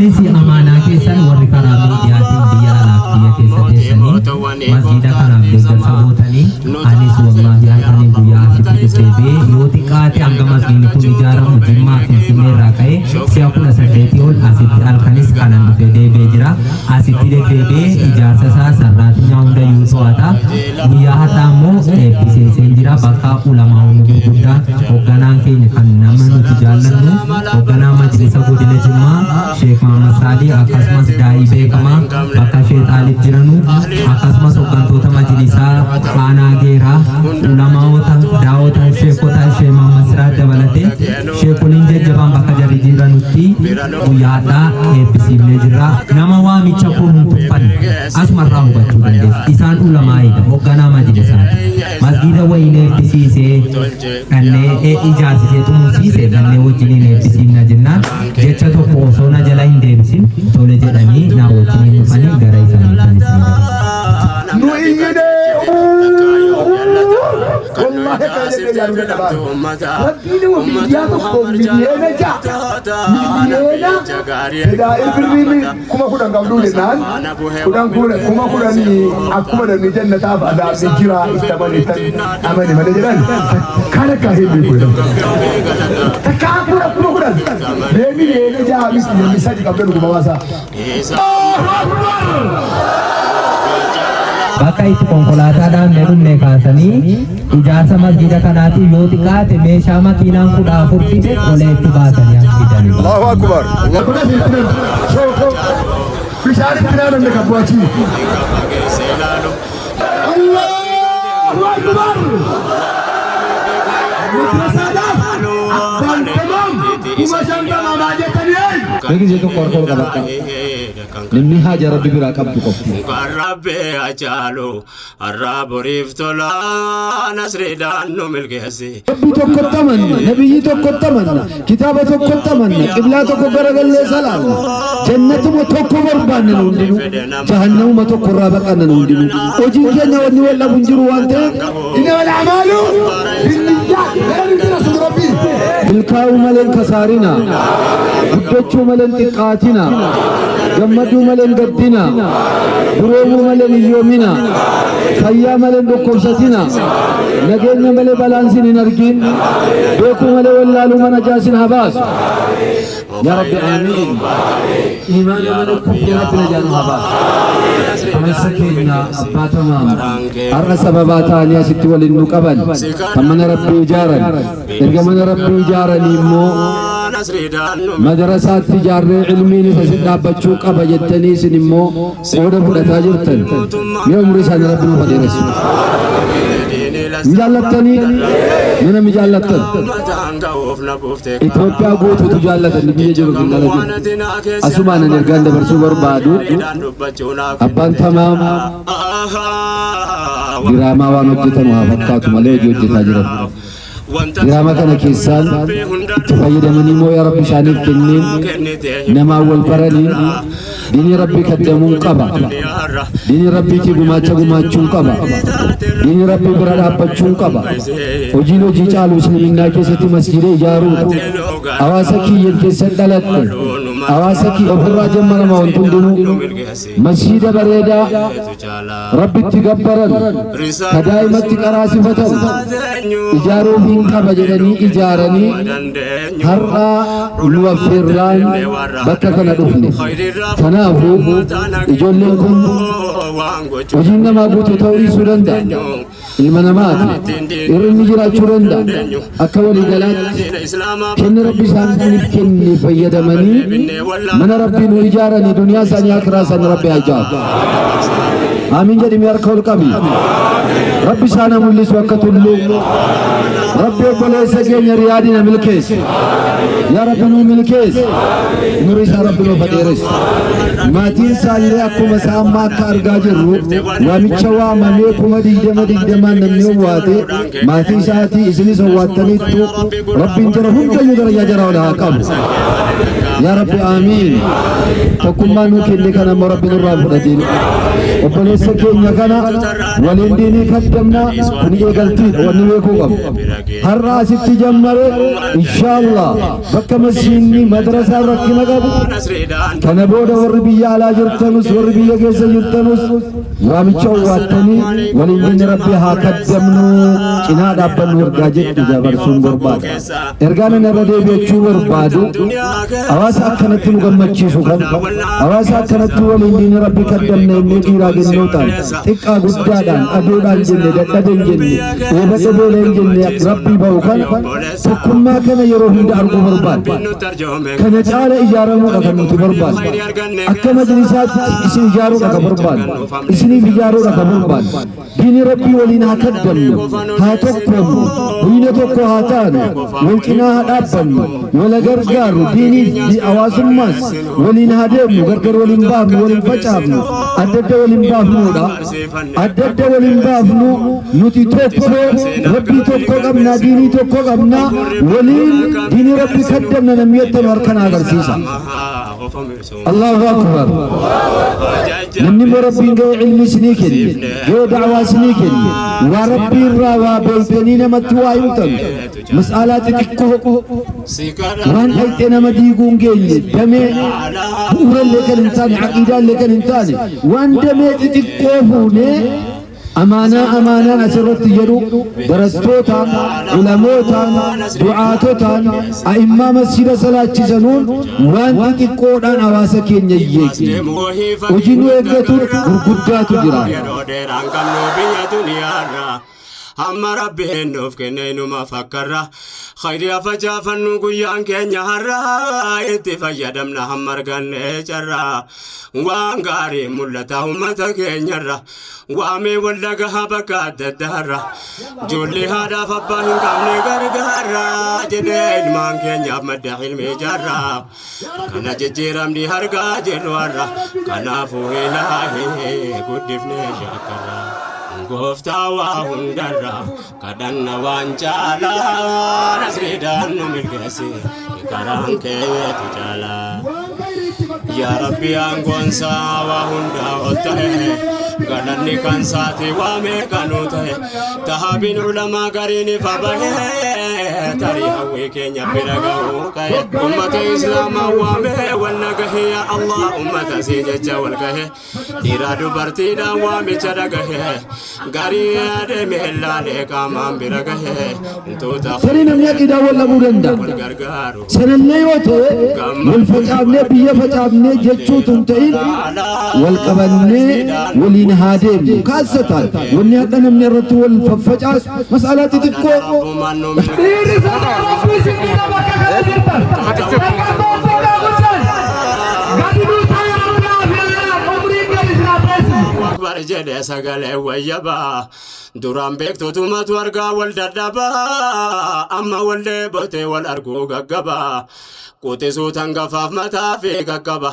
Anis amaanaa keessan warri karaa miidiyaatiin biyya alaaf biyya keessa teessanii masjiida kanaaf deeggarsa gootanii, anis wallaahi halkanii guyyaa asitti deddeebi'ee yoo xiqqaate hanga masjiidni kun ijaaramu Jimmaa Finfinnee irraa ka'ee si'a 18 ol asitti halkanis kanan dhufee deebi'ee jira. Asitti deddeebi'ee ijaarsa isaa sarraatinyaa hundayyuu to'ata. Guyyaa har'aa immoo eebbisiiseen jira bakka ulamaa'onni gurguddaan, hoogganaan keenya kan nama nuti jaallannu, hoogganaa majlisa godina Jimmaa Sheek Mahammad Saalii, akkasumas daa'ii beekamaa bakka Sheek Xaalib jiranu, akkasumas hooggantoota majlisaa aanaa Geeraa, ulamaa'ota, daa'ota, sheekota, Sheek Mahammad Siraaj dabalatee sheekoliin jajjabaan bakka jarri jiranutti guyyaa har'aa eebbisiifnee jirra. Nama waamicha koo hin tuffanne asumarraa hubachuu dandeessu. Isaan ulamaa'idha, hoogganaa majlisaati. Masgiida wayiin eebbisiisee dhannee ijaarsisee xumursiise dhannee wajjiniin eebbisiifna jennaan, jecha tokko osoo na jala hin deebisin tole jedhanii na wajjiniin dhufanii gara isaanii kan isin dabarsan. Nu iyyinee wallahi akka jedhee yaaduu dadhabaa. Rabbii nama biyyaa tokko 6 miliyoona Edaa birrii 10,000 qabduu jennaan, kudhan 10,000 akkuma namni jannataaf adaabni jira itti amane tan amane malee jedhan, takkaan akka hin beeku jedhan. Takkaa 10,000 mee 6 miliyoona miti, namni sadi qabdan dhuguma baasaa. Bakka itti konkolaataadhaan dhumne kaasanii ijaarsa masgiida kanaatiif yoo xiqqaate meeshaa makiinaan 14 fide tolee itti baasanii as fidanii. Allahu Akbar. Bishaan itti naanamne kan bu'achi. Allahu Akbar. Madrasaadhaaf abbaan tamaam 50,000 maa jettanii? Beekisi tokko harka ol qabadha. Namni haja Rabbi biraa qabdu qofti. Rabbee Hacaalu har'aa boriif tola nasriidhaan nu milkeessi. Rabbi tokkotti amanna, nabiyyi tokkotti amanna, kitaaba tokkotti amanna, qiblaa tokko garagallee salaanna. Jannatuma tokko barbaanna nu hundinuu, jahannamuma tokko irraa baqanna nu hundinuu. Hojiin keenya wanni wal dhabu hin jiru waan ta'eef إنما الأعمال بالنيات. لا نريد رسول ربي. Milkaa'uu malee hin kasaarina, guddachuu malee hin xiqqaatina, gammaduu malee hin gaddina, duroomuu malee hin hiyyoomina, fayyaa malee hin dhukkubsatina, nageenya malee balaan sin hin argin, beekuu malee wallaaluu mana jaasin haa baasu. Yaa Rabbi, aamiin. Imaana malee kufrii Rabbi najaa nu haa baasu. Amansa keenya abbaa Tamaam har'a sababaa ta'anii asitti waliin nu qaban, kan mana Rabbii ijaaran, erga mana Rabbii ijaaranii immoo madarasaatti ijaarree ilmiin isa isin dhaabbachuu qaba jettanii isin immoo qooda fudhataa jirtan, mee umrii isaanii Rabbi nuuf dheeressu. Hin jaallattanii? Mana mi jaallattan? Itoophiyaa guutuutu jaallatan, biyya jiru fi ala jiru. Asumaan ani ergaan dabarsuu barbaadu, abbaan Tamaam diraamaa waan hojjetamu haa fakkaatu malee hojii hojjetaa jiran. Diraama kana keessaan itti fayyadamanii immoo yaa Rabbi isaaniif kenneen namaan wal baraniin diinii Rabbii kaddamuun qaba. Diinii Rabbiitii gumaacha gumaachuun qaba. Diinii Rabbii bira dhaabbachuun qaba. Hojiin hojii caalu isliminnaa keessatti masjiida ijaaruudha. Hawaasa kiyyan keessan dhaladhe. Hawaasa kiyya ofirraa jammarama wanti hundinuu. Masjiida bareedaa Rabbitti gabbaran, ka daa'imatti qaraasifatan ijaaruuf hin qaba jedhanii ijaaranii har'a nu affeerraan bakka kana dhufne. Kanaafuu ijoolleen kun hojiin namaa guutuu ta'uu dhiisuu danda'a. Ilma namaati. Hir'inni jiraachuu danda'a. Akka waliigalaatti kenni Rabbi isaaniif kenne fayyadamanii mana Rabbii nu ijaaranii, duniyaa isaanii akiraa isaanii Rabbi haa ijaaru. Amiin jedhimi, harka ol qabi. Rabbi isaan haa mul'isu akka tulluu. Rabbi obboleessa keenya Riyaadina milkeessi. Yaa Rabbi, nuu milkeessi. Umurii isaa Rabbi nuuf dheeressu. Maatiin isaallee akkuma isaa amma akka argaa jirru waamicha waamamee 20,020n namni owwaate maatii isaatii isinis owwaattaniittu, Rabbiin jara hundayyuu darajaa jara ol haa qabu. Yaa Rabbi aamiin. Tokkummaa nuu kenne kana immoo Rabbi nurraa hin fudhatin. Obboleessa keenya kana waliin diinii kaddamna kun eegaltiidha wanni beekuu qabu. Har'a asitti jammare inshaallah bakka masjiinni madrasaan rakkina qabu kana booda warri biyya alaa jirtanus warri biyya keessa jirtanus Waamicha owwaattanii waliin diinni Rabbii haa kaddamnu cinaa dhaabbannu ergaa jedhu dabarsuun barbaada. Ergaan ani irra deebi'achuu barbaadu hawaasa akkanatti nu gammachiisu kan hawaasa akkanatti waliin diinni Rabbii kaddamna jennee dhiiraa gennootaan xiqqaa guddaadhaan aduudhaan jenne dadhaben jenne dheebadhe beela hin jenne Rabbii ba'u kana tokkummaa kana yeroo hunda arguu barbaada. Kana caala ijaaramuudha kan nuti barbaannu. Akka majlisaatti isin ijaaruudha kan barbaannu. Isiniif ijaaruudha kan barbaannu. Diinii Rabbii waliin haa kaddamnu, haa tokkoomnu, diina tokko haa taanu, wal cinaa haa dhaabbannu, wal gargaarru, diiniif hawaasummaas waliin haa deemnu, gargar waliin baafnu, waliin facaafnu, adda adda waliin baafnuudha. Adda adda waliin baafnu nuti tokko Rabbii tokko qabna, diinii tokko qabna, waliin diinii Rabbii kaddamna namni jettanu harka na agarsiisa. Allahu Akbar. Namni immoo Rabbiin ga'ee ilmi isinii kenne, ga'ee da'waa isinii kenne, waa Rabbii irraa waa beektanii namatti waa himtan, mas'aalaa xixiqqoo waan dhayxee nama diiguu hin geenye, damee bu'uurallee kan hin taane, aqiidaallee kan hin taane, waan damee xixiqqoo fuunee Amaanaa amaanaan asirratti jedhu darastootaan, ulamootaan, du'aatotaan, a'immaa masjida salaachisanuun waan xixiqqoodhaan hawaasa keenya hin jeeqne. Hojii nu eeggatu gurguddaatu jira. Yeroo dheeraan qabnu biyya duniyaarra hamma rabbiin nuuf kenne inuma fakkarra khayriya facaafannu guyyaan keenya har'a itti fayyadamna hamma arganne carra waan gaarii mul'ata ummata keenyarra Waamee wal dhagaha bakka adda addaarra. Ijoollee haadhaaf abbaa hin qabne gargaarra jedhee ilmaan keenyaaf madda ilmi ijaarra. Kana jijjiiramni hargaa jirru har'a. Kanaafuu ilaahee guddifnee shakkarra. Gooftaa waa hundarra kadhanna waan caalaa nasriidhaan nu milkeessi karaan keetu caalaa. Yaa Rabbi aangoonsaa waa hundaa ol ta'e galanni kan saati waa meeqanuu ta'e tahabiin ulamaa gariin ifa bahe tarii hawwii keenya bira ga'uu ka'e ummata islaamaa waamee wal nagahe yaa Allah ummata sii jecha wal gahe dhiiraa dubartiidhaan waamicha dhagahe garii adeemee laalee qaamaan bira gahe tuuta Sanii namni aqiidaa wal dhabuu danda'a. wal gargaaru Sanallee yoo ta'e wal facaafnee biyya facaafnee jechuutu hin ta'in wal qabannee waliin haa deemnu. Kaassataan wanni hadha namni irratti wal faffacaasu mas'alaa xixiqqoo Dhiirri sodaa Rabbii isin bira bakka kana jirtan. Dargaggoon guddaan gadi nuuf haa Rabbi umriin gadi isin haa teessisu. Akbar jedhe sagalee wayyabaa duraan beektotumatu argaa wal dadhabaa amma wal dheebotee wal arguu gaggabaa quxisuu tangafaaf mataa fi qaqqaba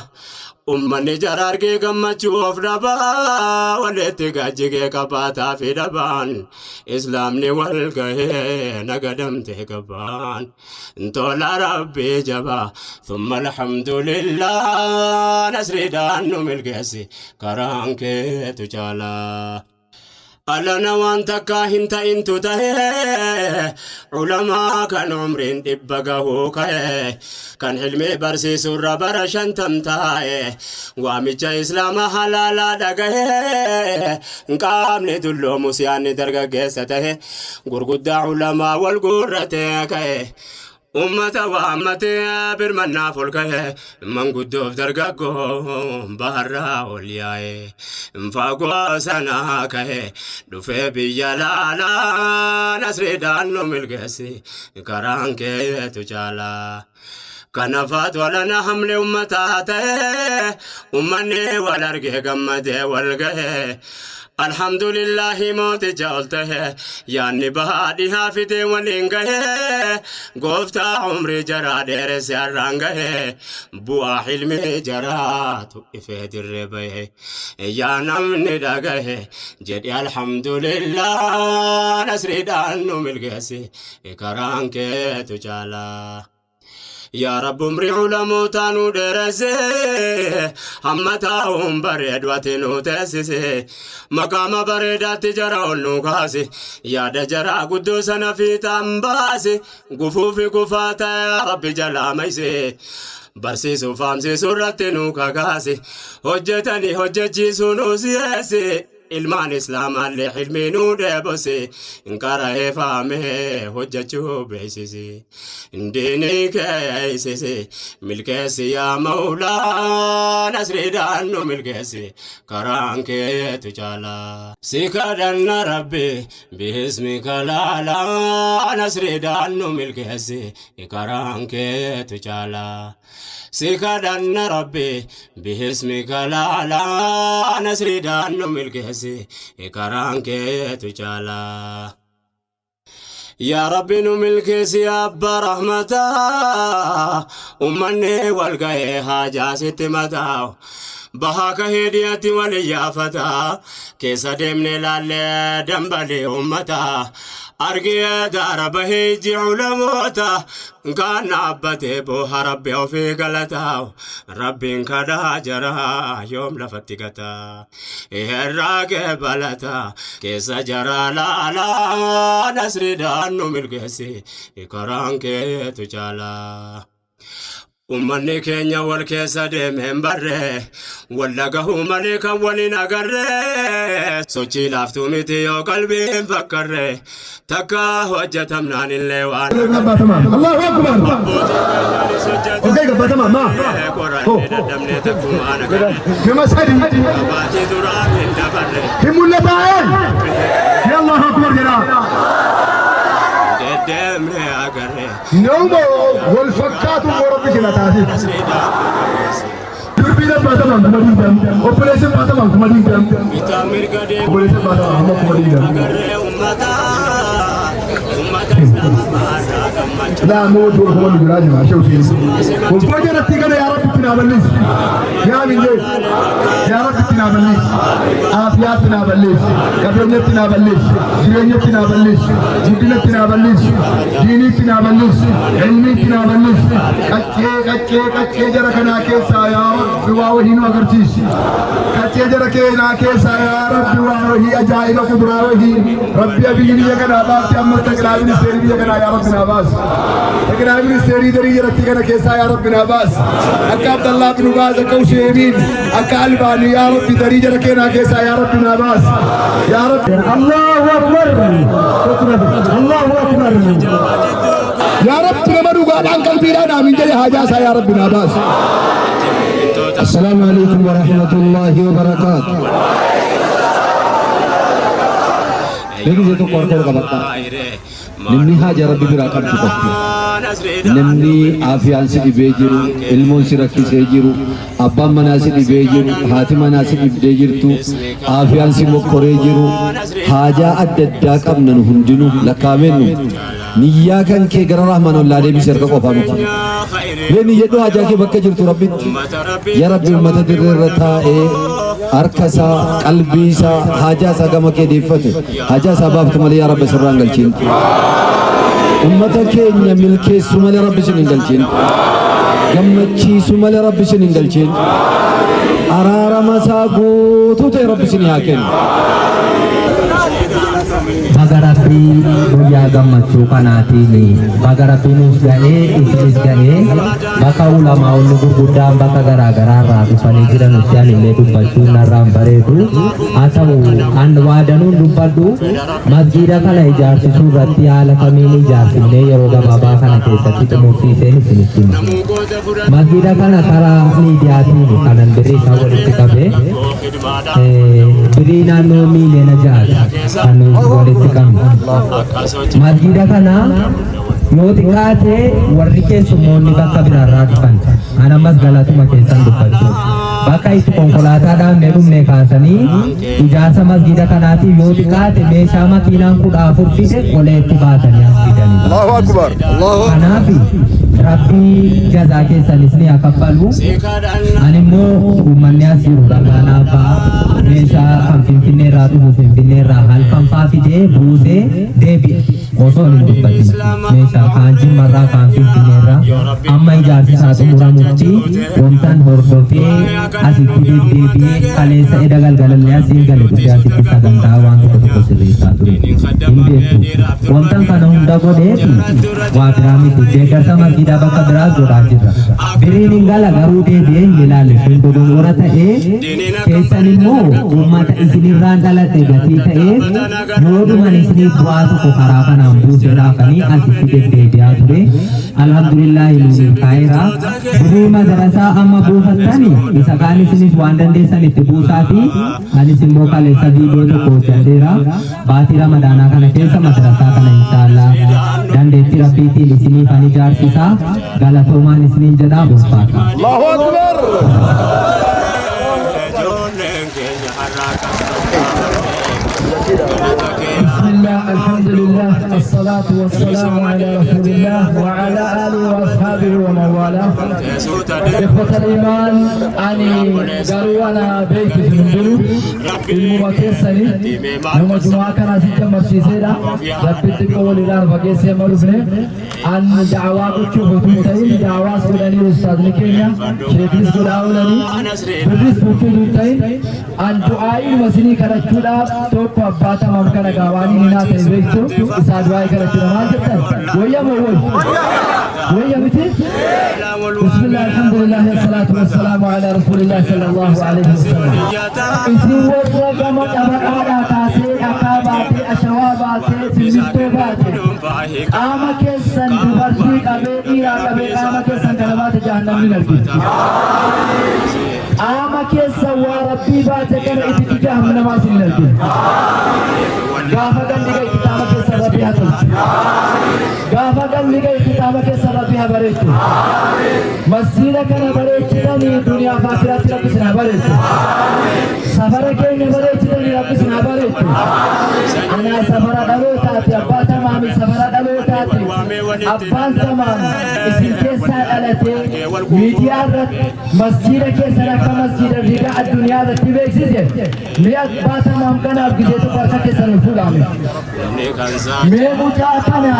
ummanni jara argee gammachuu of dhabaa walitti gajjigee qabaataa fi dhabaan islaamni wal gahee nagadamtee qabaan tola rabbii jabaa thumma alhamdulillah nasriidhaan nu milkeessi karaan keetu caalaa. Alana waan takkaa hin ta'intu ta'e ulamaa kan umriin dhibba gahuu ka'e kan ilmii barsiisurra bara 50 taa'e waamicha islaama halaalaa dhagahe qaamni dulloomus yaanni dargaggeessa ta'e gurguddaa ulamaa wal guurratee ka'e Ummata waammatee birmannaaf ol ka'e manguddoof dargaggoo baharraa ol yaa'e fagoo sanaa ka'e dhufee biyya laalaa nasriidhaan nu milkeessi karaan keetu caalaa. Kanafaatu alana hamle ummataa ta'e ummanni wal argee gammadee wal ga'e. Alhamdulillahi mooticha ol tahe yaanni bahaa dhihaa fidee waliin gahe gooftaa umrii jaraa dheeresse har'aan gahe bu'aa ilmii jaraatu ifee dirree bahe yaa namni dhagahe jedhi alhamdulillah nasriidhaan nu milkeessi karaan keetu caalaa. Yaa Rabbi, umrii ulamootaa nu dheeresse, hamma taa'uun bareedu ati nu teessise, maqaama bareedaatti jara ol nu kaase, yaada jaraa guddoo sana fiixaan baase, gufuu fi gufaa ta'e yaa Rabbi jalaa mayse, barsiisuu faamsiisuu irratti nu kakaase, hojjetanii hojjechiisuu nu si'eesse, ilmaan islaamaallee ilmii nu dheebose, qara'ee faamee hojjechuu beeksise, diinii keeysise, milkeessi yaa Mawlaa, nasriidhaan nu milkeessi, karaan keetu caalaa. Si kadhanna Rabbi biismika laalaa, nasriidhaan nu milkeessi, karaan keetu caalaa. Si kadhanna Rabbi biismika laalaa, nasriidhaan nu milkeessi, karaan keetu caalaa. Yaa Rabbi, nu milkeessi, abbaa rahmataa, ummanni wal ga'ee haajaa sitti mataa, bahaa kahee dhiyatti wal iyyaafataa, keessa deemnee laallee dambalee ummataa argee daara bahee ijji ulamoota kaan dhaabbatee booha. Rabbi ofii galataa, Rabbiin kadhaa jaraa yoom lafatti gataa, irraa qeebalataa, keessa jaraa laalaa, nasriidhaan nu milkeessi, karaan keetu caalaa. Ummanni keenya wal keessa deemeen barre, wal dhagahuu malee kan waliin agarre, sochii laaftuu miti yoo qalbiin fakkarre, takka hojjetamnaan illee waan Allahu Akbar. Okay, gabbatamaa maa? Qorannee dadhabnee takkumaan agarre. Nama sadi Baatii duraan hin dabarre. Hin mul'ataa'een. Ya Allahu Akbar jedhaa. Deddeemnee agarre. Nama wal fakkaatu immoo Rabbi sila taasise. Nasriidhaan nu milkeessi. Durbii baatamaan 20,000, obboleessi baatamaan 20,000, Bitaa mirga deemnee obboleessi baatamaan amma 20,000. Agarree ummata islaamaa irraa gammachuu. Laa moo dura kuma nu biraa jira ashee Hussein. Kolfoo jalatti kana yaa Rabbi itti naa balleessi. Yaa biyyee, yaa Rabbi itti naa balleessi. Aafiyaatti naa balleessi. Qabeenyatti naa balleessi. Jireenyatti naa balleessi. Guddinatti naa balleessi. Diiniitti naa balleessi. Ilmiitti naa balleessi. Qaccee, qaccee, qaccee jara kanaa keessaa yaa Rabbi waa wahii nu agarsiisi. Qaccee jara keenaa keessaa yaa Rabbi waa wahii ajaa'iba kuduraa wahii. Rabbi Abiyyi biyya kanaa baafte, ammas ጠቅላይ ministeerii biyya kanaa yaa Rabbi naa baasi. ጠቅላይ ministeerii darii jalatti kana keessaa yaa Rabbi naa baasi. Akka Abdallaa bin Baaz, akka Usheemiin, akka Albaanii, yaa Rabbi darii jara keenaa keessaa yaa Rabbi naa baasi. Yaa Rabbi. Allahu Akbar. Allahu Akbar. Yaa Rabbi, nama dhugaadhaan qalbiidhaan aamin jedhe haajaa isaa yaa Rabbi naa baasi. السلام عليكم ورحمة الله وبركاته. Beeksisa tokko harka ol qabadhaa. Namni haja Rabbi biraa qabdu qabdu. Namni aafiyaan si dhibee jiru, ilmoon si rakkisee jiru, abbaan manaa si dhibee jiru, haati manaa si dhibdee jirtu, aafiyaan si mokkoree jiru, haajaa adda addaa qabnan hundinuu lakkaa'ameennu. Niyyaa kan kee gara Rahmaan ollaa deebisi, harka qofaa miti. Mee niyyadhu haajaa kee bakka jirtu Rabbitti. Yaa Rabbi, uummata dirree irra taa'ee harka isaa, qalbii isaa, haajaa isaa gama kee deeffate. Haajaa isaa baaftu malee yaa Rabbi sirraa hin galchin. Uummata keenya milkeessu malee Rabbi isin hin galchin. Gammachiisu malee Rabbi isin hin galchin. Araarama isaa guutuu ta'e Rabbi isin haa kennu. Baga Rabbii guyyaa gammachuu kanaatiin, baga Rabbii nuus ga'ee, isinis ga'ee. Bakka ulamaa'onni gurguddaan bakka garaa garaa irraa dhufanii jiranutti anillee dubbachuun narraan bareedu. Haa ta'u, an waa danuun dubbadhu. Masjiida kana ijaarsisuu irratti haala kamiin ijaarsifnee yeroo gabaabaa kana keessatti xumursiiseen isinitti hima. Masjiida kana karaa miidiyaatiin kanan birrii isaa walitti qabe, birii naannoo miiliyoona 6ti kan walitti qabne. Masjiida kana yoo xiqqaate warri keessummoonni bakka biraarraa dhufan, an ammas galatuma keessan dubbachuu, bakka itti konkolaataa dhaabnee dhumne kaasanii ijaarsa masjiida kanaatiif yoo xiqqaate meeshaa makiinaan 14 fide qoleetti baatanii as fidanii. Allahu Akbar. Allahu Kanaaf Rabbii jazaa keessanis ni haa kaffalu. Ani immoo uummanni as jiru ragaa naaf ba'a. Meeshaa kan Finfinnee irraa dhufu Finfinnee irraa halkan faa fidee buusee deebi'a. Osoo hin dubbatin meeshaa kaan Jimmarraa, kaan Finfinneerraa, amma ijaarsi isaa xumuramutti wantan hordofee asitti deddeebi'ee, kaleessa eda galgalallee asiin gale, dhufee asitti sagantaa waan tokko tokko sirreessaa ture. Hin beektu. Wantan kana hunda godheeti waa biraa miti. Deeggarsa masjiidaa bakka biraas godhaa jirra. Biriin hin gala, garuu deebi'ee hin ilaalle. Sun dogongora ta'ee, keessan immoo uummata isinirraan dhalate gatii ta'ee, yoo dhuman isiniif bu'aa tokko karaa kanaan buuseedhaafanii asitti deddeebi'aa ture. Alhamdulillahi, nu milkaa'eera. Birrii madarasaa amma buufattani, isa kaan isinis waan dandeessan itti buusaati. Anis immoo kaleessa viidiyoo tokko hojjedheera. Baatii Ramadaanaa kana keessa madarasaa kana inshaallah dandeettii Rabbiitiin isiniif ani ijaarsisa. Galatoomaan isiniin jedhaa, ulfaata. Allahu Akbar. Ijoolleen keenya har'aa بسم الله، الحمد لله، الصلاة والسلام على رسول الله وعلى آله وأصحابه ومن والاه. إخوة الإيمان، أني قالوا أنا بيت سنندلو ilmuma keessani nama jumaa kana asitti amarsiiseedha. Rabbitti qawwal ilaalu fageessee amma dhufne an da'awaa gochuuf utuu hin ta'in, da'awaas godhanii, ustaazni keenya sheeknis godhaa oolanii, birris gochuu utuu hin ta'in, an du'aa'ii isinii kadhachuudhaaf tokko abbaa Tamaam kana gaawaanii ni naa ta'e beektu isaa du'aa'ii kadhachuudha. Maal jettan? Wayya moo woy wayya miti? بسم الله، الحمد لله، والصلاة والسلام على رسول الله صلى الله عليه وسلم. Isin warra gama dhabaqaadhaa kaasee dhakaa baatee, ashawaa baatee, simmintoo baate, qaama keessan dubartii qabee, dhiiraa qabee, qaama keessan kana baate jahannamni hin arginu. Qaama keessan waa Rabbii baate kana ibiddi jahannamaa isin hin arginu. Gaafa galli gahe kitaaba keessan Rabbii haa tolchu. Gaafa galli gahe kitaaba keessan Rabbii haa bareechu. Masjiida kana bareechitanii duniyaa fi akiraatti Rabbi isin haa bareechu. Safara keenya bareechitanii Rabbi isin haa bareechu. Anaa safara dhalootaati, abbaa Tamaami safara dhalootaati. Abbaan Tamaam isin keessaa dhalatee miidiyaa irratti masjiida keessan akka masjiida rigaa addunyaa irratti beeksise. Mee abbaa Tamaam kanaaf gizee tokko harka keessan ol fuudhaame. Mee mucaa kana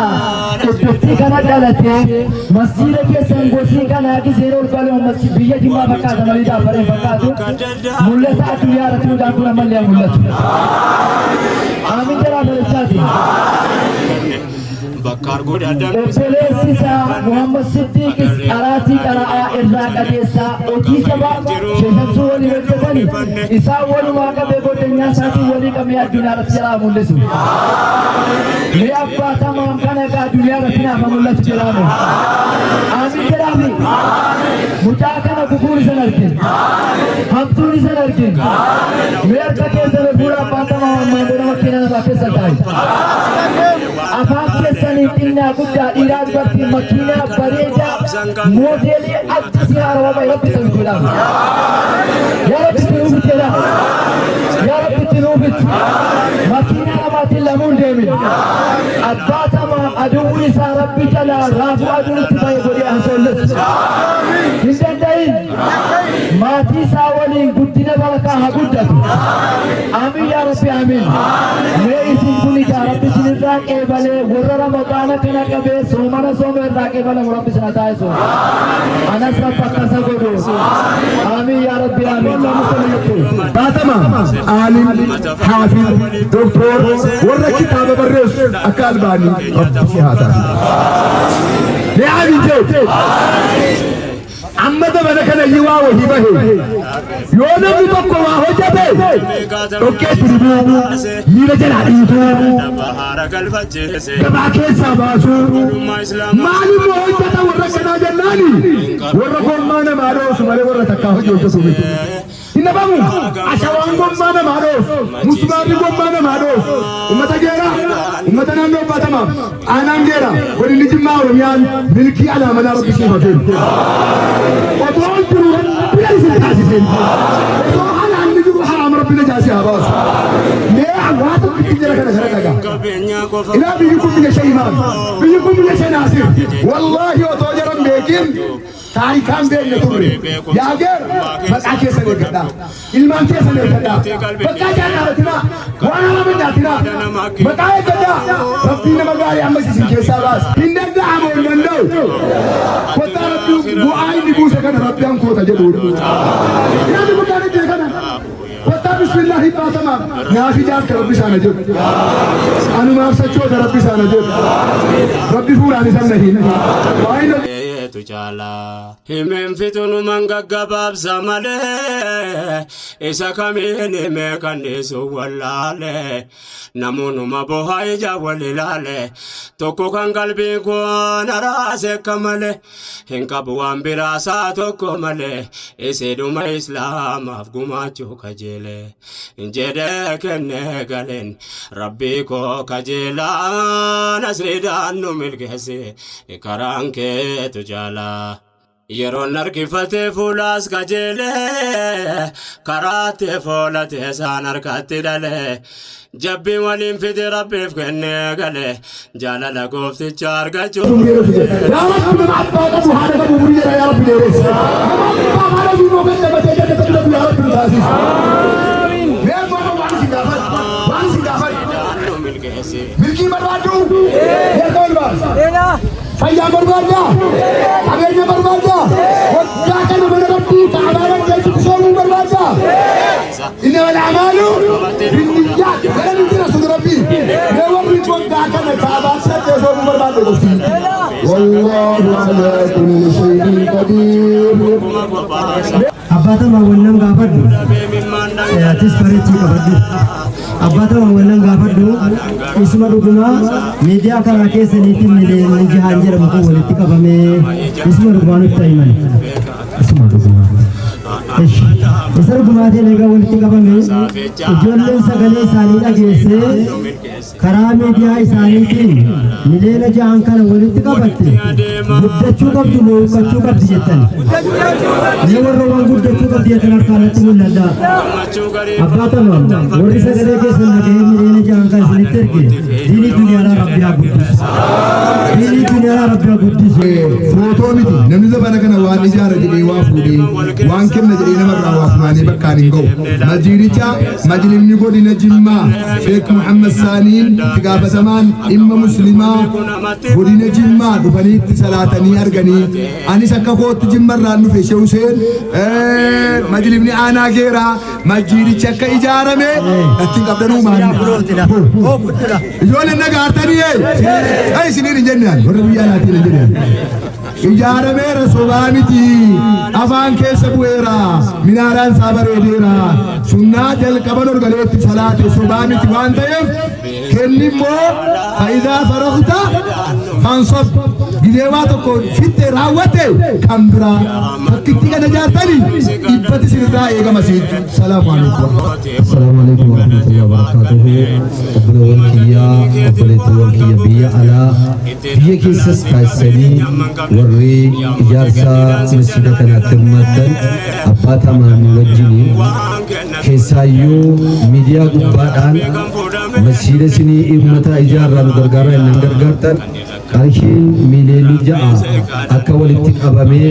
iddootti kana dhalatee masjiida keessan gosii kana gizeen ol galuu masjid biyya Jimmaa fakkaata malee Jaaffareen fakkaatu. Mul'ata addunyaa irratti mucaan kun ammallee haa mul'atu. Aamin jedhaa barachaati. Bakka arguu dadhabne. Obboleessi isaa Muhammad Siddiqis qaraatii qara'aa irraa qajeessaa, hojii jabaa sheeshamsuu waliin hojjetani, isaan walumaa qabee godhanyaa isaatiin walii qabee addunyaa irratti jalaa mul'isu. Mee abbaa Tamaam kana egaa addunyaa irratti naaf haa mul'atu jedhaame. Aamin jedhaami. Mucaa kana gufuun isan argin. Hamtuun isan argin. Mee harka keessan ol fuula abbaan Tamaam ammaan dura makiina namaa keessa taa'i. Afaan keessanii xinnaa guddaa, dhiiraa dubartii, makiinaa bareedaa moodeelii addisii haarawaa bahe Rabbi itti godhaama. Yaa Rabbi, itti nuuf jedha. Yaa Rabbi, itti nuuf. Makiinaa namaatiin lamuun deemin. Abbaa Tamaam aduwwi isaa Rabbi jalaa raafuu aduun itti bahe godhee hasoollesu. Hin danda'in. Maatii isaa waliin guddina barakaa haa guddatu. Amiin yaa Rabbi, amiin. Mee isin kun ijaa Rabbi isinirraa qeebalee, warra Ramadaana kana qabee soomana sooma irraa qeebalamu Rabbi isin haa taasisu. Anas Rabbi akkasa godhu. Amiin yaa Rabbi, amiin. Baatama aalim, haafid, doktor, warra kitaaba barreessu akka Albaanii Rabbi si haa taasisu. Mee amiin jee. Amma dabala kana iyyuu waa wahii bahe, yoo namni tokko waa hojjete, dhoqqeetti dibuu, miila jalaa dhiituu, Bahara galfachiise. gabaa keessaa baasuu. Maalimmoo hojjeta warra kanaa jennaani, warra gommaa namaa dhoosu malee warra takkaa hojii hojjetu miti. Hin dhabamu. Ashawaan gommaa namaa dhoosu, musmaarri gommaa namaa dhoosu. Ummata Geeraa, ummata naannoo Baatamaaf, aanaan Geeraa, godinni Jimmaa, Oromiyaan milkii alaamanaa Rabbi siif haa kennu. Otoo jiru Rabbi isin taasisen. Otoo halaan jiru haraam Rabbi najaasi haa baasu. Mee waa tokkitti jira kana kana dhagaa. Qabeenya qofa. Ilaa, biyyi kun biyya Shee Imaam. Biyyi kun biyya Shee Naasir. Wallaahi, otoo jaran beekin Taarikaan beekne turre. Yaa geera maqaa keessan eeggadhaa. Ilmaan keessan eeggadhaa. Bakka ijaan dhaabatinaa. Waan hamaa hin nyaatinaa. Maqaa eeggadhaa. Rabbiin nama gaarii ammas isin keessaa baasa. Hin danda'amu hin danda'u. Kottaa Rabbii bu'aa inni buuse kana Rabbi hankoota jedhuudha. Namni guddaan ijjee kana. Kottaa bismillaahi baatamaaf naaf ijaarta Rabbi isaana jedhu. Anumaaf sachoota Rabbi isaana jedhu. Rabbi fuulaan isan na hin. Waa'ee tu caala. Himeen fixunuman gaggabaabsa malee isa kamiin himee kan dhiisu wallaale. Namoonnuma bohaa ija wal ilaale tokko kan qalbii koo na raase akka malee hin qabu waan biraa isaa tokko malee isidhuma islaamaaf gumaachuu kajeele jedhee kennee galeen rabbii koo kajeelaa nasriidhaan nu milkeesse karaan keetu jaalaa. Yeroon harkifatee fuulaas qajeelee karaatti foolatee isaan harkatti dhalee jabbii waliin fide rabbiif kennee galee jaalala goofticha argachuu. Yaa Rabbi, nama abbaa qabu, haadha qabu, umurii jedha, yaa Rabbi dheeressi. Nama abbaa haadha fi moo gaddabatee jannata filatu yaa Rabbi nu taasisi. Mee amma waan isin gaafadhu, waan isin gaafadhu. Nu milkeessi. Milkii barbaaddu? Harka ol baasi. Fayyaa barbaaddaa? Qabeenya barbaaddaa? Waggaa kana mana Rabbii Ka'abaa dandeessitu soomuu barbaaddaa? إنما الأعمال بالنيات. Gara nuti rasuul Rabbii. Mee warri waggaa kana Ka'abaa saddeet soomuu barbaadde qofti. والله على كل شيء قدير. Abbaa tamaa wannan gaafadhu, atis bareechii qabadhu. Abbaa tamaa wannan gaafadhu, isuma dhugumaa miidiyaa karaa keessaniitiin miliyoonni jahaan jedhamu kun walitti qabamee, isuma dhugumaa nutti himan? Isuma dhugumaa. Ishi. Isa dhugumaatiin egaa walitti qabame, ijoolleen sagalee isaanii dhageessee karaa miidiyaa isaaniitiin miliyoona 6n kana walitti qabatte, guddachuu qabdi moo huqqachuu qabdi jettan? Mee warra waan guddachuu qabdi jettan harkaanatti mul'adha. Abbaa tamaam, warri sagalee keessan dhaga'ee miliyoona 6n kan isinitti erge, diinii duniyaadhaa Rabbi haa guddisu. Diinii duniyaadhaa Rabbi haa guddisu. Footoo miti, namni zabana kana waan ijaara jedhee waa fuudhee, waan kenna jedhee namarraa waa funaanee bakkaan hin ga'u. Majiiricha majlimni godina Jimmaa, Sheek Muhammad Saaniin itti gaafatamaan dhimma muslimaa godina Jimmaa dhufanii itti salaatanii arganii, anis akka kootti Jimmarraan dhufe, Shee Huseen, majlimni aanaa Geeraa majiirichi akka ijaarame ittiin qabdanuu maali? Ijoolleen nagaartanii ee isiniin hin jenne, warra biyya alaatiin hin jenne. Ijaarameera, sobaa miti, afaan keessa bu'eera, minaaraan isaa bareedeera, sunnaa jalqaban ol galeetti salaate, sobaa miti. Waan ta'eef kenni immoo فإذا فرغت فانصب. Gidee waa tokko fitte raawwatte kan biraa fakkitti kana ijaartanii dhibbatti isinirraa eegama siit. Salaamu alaikum. السلام عليكم ورحمة الله وبركاته. Obboleewwan kiyyaa, obboleettiiwwan kiyya biyya alaa, biyya keessas taasisanii warri ijaarsa masjida kanaatti hirmaattan, abbaa tamaamii wajjiniin keessaayyuu miidiyaa gubbaadhaan masjida isinii uummata ijaarraa nu gargaaraa innaan gargaartan, qarshiin miiliyoonii 6 akka walitti qabamee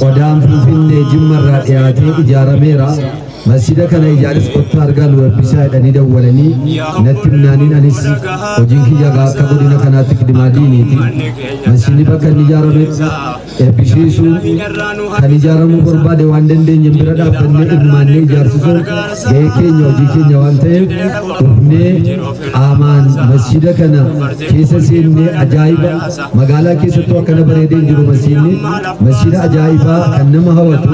qodaan Finfinnee Jimmarraa dhiyaatee ijaarameera. Masjida kana ijaaris kottaa argaa nu eebbisaa jedhanii dawwalanii natti himnaaniin, anis hojiin kiyya gaa akka godina kanaatti kidimaa diiniiti. Masjidni bakka inni ijaarame eebbisiisuun, kan ijaaramuu barbaade waan dandeenye bira dhaabbannee hirmaannee ijaarsisuun gahee keenya, hojii keenya waan ta'eef, dhufnee qaamaan masjida kana keessa seennee, ajaa'iba, magaalaa keessattuu akkana bareedee hin jiru masjidni. Masjida ajaa'ibaa kan nama hawwatu,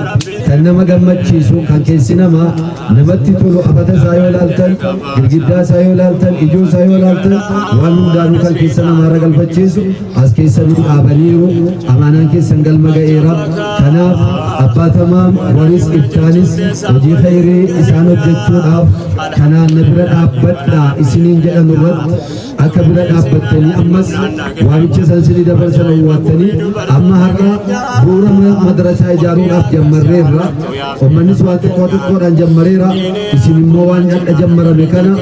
kan nama gammachiisu, kan keessi namaa namatti tolu, afata isaa yoo ilaaltan, girgiddaa isaa yoo ilaaltan, ijoo isaa yoo ilaaltan, waan hundaanuu kan keessa namaarra galfachiisu as keessa nu dhaabaniiru. Amaanaan keessan galma ga'eera. Kanaaf abbaa tamaam waris iftaanis hojii khayrii isaan hojjechuudhaaf kanaan na bira dhaabbadhaa isiniin jedhan irratti Akka bira dhaabbattanii ammas waamicha san isinii dabarsan owwaattanii amma har'a bu'uura madrasaa ijaaruudhaaf jammarreerra. Ummannis waan xiqqoo xiqqoodhaan jammareera. Isin immoo waan hadha jammarame kana,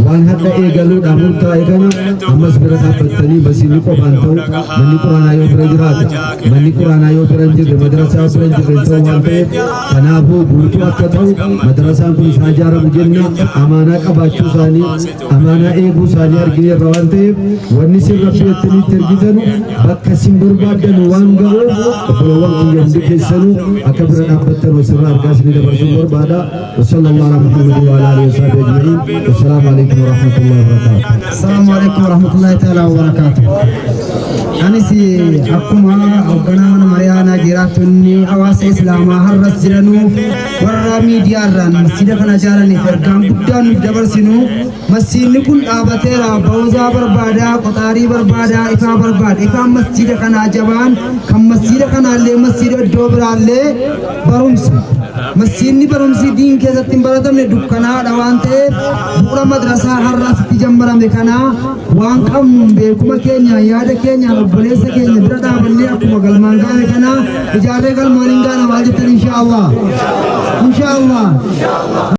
waan hadha eegaluudhaan murtaa'e kana ammas bira dhaabbattanii, masiinni qofaan ta'u, manni quraanaa yoo bira jiraata, manni quraanaa yoo bira hin jirre, madrasaa yoo bira hin jirre hin ta'u waan ta'eef, kanaafuu guutuu akka ta'u madrasaan kun isaa ijaaramu jenna. Amaanaa qabaachuu isaanii, amaanaa eeguu isaanii argineerra waan ta'eef, wanni isin Rabbi jettaniitti ergitanu bakka isin barbaaddanu waan ga'uuf, obbolowwan kiyya hundi keessanuu akka bira dhaabbattan wasirraa argaa isinii dabarsuu barbaada. وصلى الله على محمد وعلى اله وصحبه اجمعين، والسلام عليكم ورحمه الله وبركاته. السلام عليكم ورحمة الله تعالى وبركاته. Anis akkuma hoogganaa mana mari'aanaa jiraattonni hawaasa Islaamaa har'as jiranuuf warra miidiyaarraan masjiida kana ijaaraniif ergaan guddaan nuuf dabarsinu, masjiidni kun dhaabateera. Bawuzaa barbaadaa, qoxaarii barbaadaa, ifaa barbaada. Ifaan masjiida kanaa jabaan kan masjiida kanaallee masjiida iddoo biraallee barumsa. Masjiidni barumsi diin keessatti hin baratamne dukkanaadha waan ta'eef, bu'uura madrasaa har'a asitti jammarame kanaa waan qabnuun, beekuma keenyaan, yaada keenyaan obboleessa keenya bira dhaabannee akkuma galmaan gaane kanaa ijaarree galmaan hin gaana. Maal jettan? Insha Allah, insha Allah.